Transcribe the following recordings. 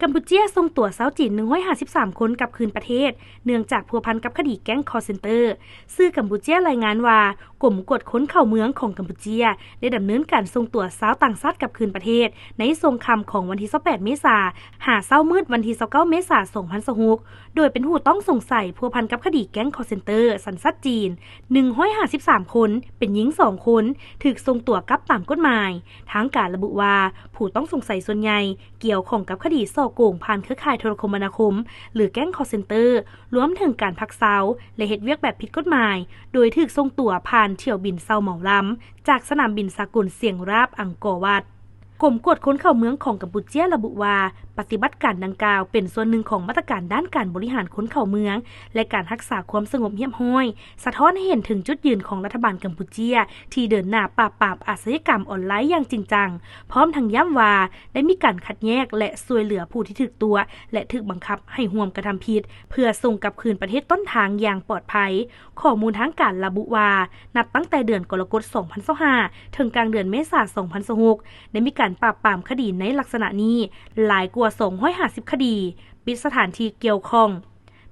ກຳປູເຈຍສົ່ງຕົວຊາວຈີນ ໜຶ່ງຮ້ອຍຫ້າສິບສາມຄົນກັບຄືນປະເທດ ເນື່ອງຈາກພົວພັນກັບຄະດີແກ້ງຄໍເຊັນເຕີ. ສື່ກຳປູເຈຍລາຍງານວ່າ ກົມກວດຄົນເຂົ້າເມືອງຂອງກຳປູເຈຍ ໄດ້ດຳເນີນການສົ່ງຕົວຊາວຕ່າງຊາດກັບຄືນປະເທດ ໃນຊ່ວງຄ່ຳຂອງວັນທີຊາວແປດເມສາ ຫາເຊົ້າມືດວັນທີຊາວເກົ້າເມສາ ສອງພັນຊາວຫົກ ໂດຍເປັນຜູ້ຕ້ອງສົງໄສພົວພັນກັບຄະດີແກ້ງຄໍເຊັນເຕີ ສັນຊາດຈີນ ໜຶ່ງຮ້ອຍຫ້າສິບສາມຄົນ, ເປັນຍິງສອງຄົນ, ຖືກສົ່ງຕົວກັບຕາມກົດໝາຍ. ທາງການລະບຸວ່າ ຜູ້ຕ້ອງສົງໄສສ່ວນໃຫຍ່ ກ່ຽວຂ້ອງກັບຄະດີສໍ້ໂກງຜ່ານເຄືອຂ່າຍໂທລະຄົມມະນາຄົມ ຫຼື ແກ້ງຄໍເຊັນເຕີ ລວມເຖິງການພັກເຊົາ ແລະ ເຮັດວຽກແບບຜິດກົດໝາຍ ໂດຍຖືກສົ່ງຕົວຜ່ານຖ້ຽວບິນເຊົ່າເໝົາລຳ ຈາກສະໜາມບິນສາກົນຊຽງຣາບ ອັງກໍວັດ. ກົມກວດຄົນເຂົ້າເມືອງຂອງກຳປູເຈຍລະບຸວ່າ ປະຕິບັດການດັ່ງກ່າວເປັນສ່ວນໜຶ່ງຂອງມາດຕະການດ້ານການບໍລິຫານຄົນເຂົ້າເມືອງ ແລະ ການຮັກສາຄວາມສະຫງົບຮຽບຮ້ອຍ ສະທ້ອນໃຫ້ເຫັນເຖິງຈຸດຢືນຂອງລັດຖະບານກຳປູເຈຍ ທີ່ເດີນໜ້າປາບປາມອາຊະຍາກຳອອນລາຍຢ່າງຈິງຈັງ, ພ້ອມທັງຢ້ຳວ່າໄດ້ມີການຄັດແຍກ ແລະ ຊ່ວຍເຫຼືອຜູ້ທີ່ຖືກຕົວະ ແລະ ຖືກບັງຄັບໃຫ້ຮ່ວມກະທຳຜິດ ເພື່ອສົ່ງກັບຄືນປະເທດຕົ້ນທາງຢ່າງປອດໄພ. ຂໍ້ມູນທາງການລະບຸວ່າ ນັບຕັ້ງແຕ່ເດືອນກໍລະກົດ ສອງພັນຊາວຫ້າ ເຖິງກາງເດືອນເມສາ ສອງພັນຊາວຫົກ ໄດ້ມີການປາບປາມຄະດີໃນລັກສະນະນີ້ຫຼາຍກວ່າ ສອງຮ້ອຍຫ້າສິບຄະດີ, ປິດສະຖານທີ່ກ່ຽວຂ້ອງ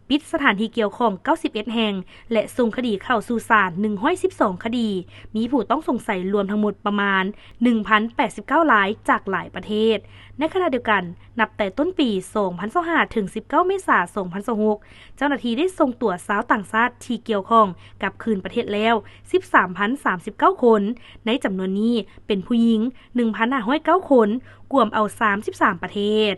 ປິດສະຖານທີ່ກ່ຽວຂ້ອງ ເກົ້າສິບເອັດແຫ່ງ ແລະ ສົ່ງຄະດີເຂົ້າສູ່ສານ ໜຶ່ງຮ້ອຍສິບສອງຄະດີ, ມີຜູ້ຕ້ອງສົງໄສລວມທັງໝົດປະມານ ໜຶ່ງພັນແປດສິບເກົ້າລາຍ ຈາກຫຼາຍປະເທດ. ໃນຂະນະດຽວກັນ, ນັບແຕ່ຕົ້ນປີ ສອງພັນຊາວຫ້າ ເຖິງ ສິບເກົ້າເມສາ ສອງພັນຊາວຫົກ ເຈົ້າໜ້າທີ່ໄດ້ສົ່ງຕົວຊາວຕ່າງຊາດທີ່ກ່ຽວຂ້ອງກັບຄືນປະເທດແລ້ວ ສິບສາມພັນສາມສິບເກົ້າຄົນ. ໃນຈຳນວນນີ້ເປັນຜູ້ຍິງ ໜຶ່ງພັນຫ້າຮ້ອຍເກົ້າຄົນ, ກວມເອົາ ສາມສິບສາມປະເທດ.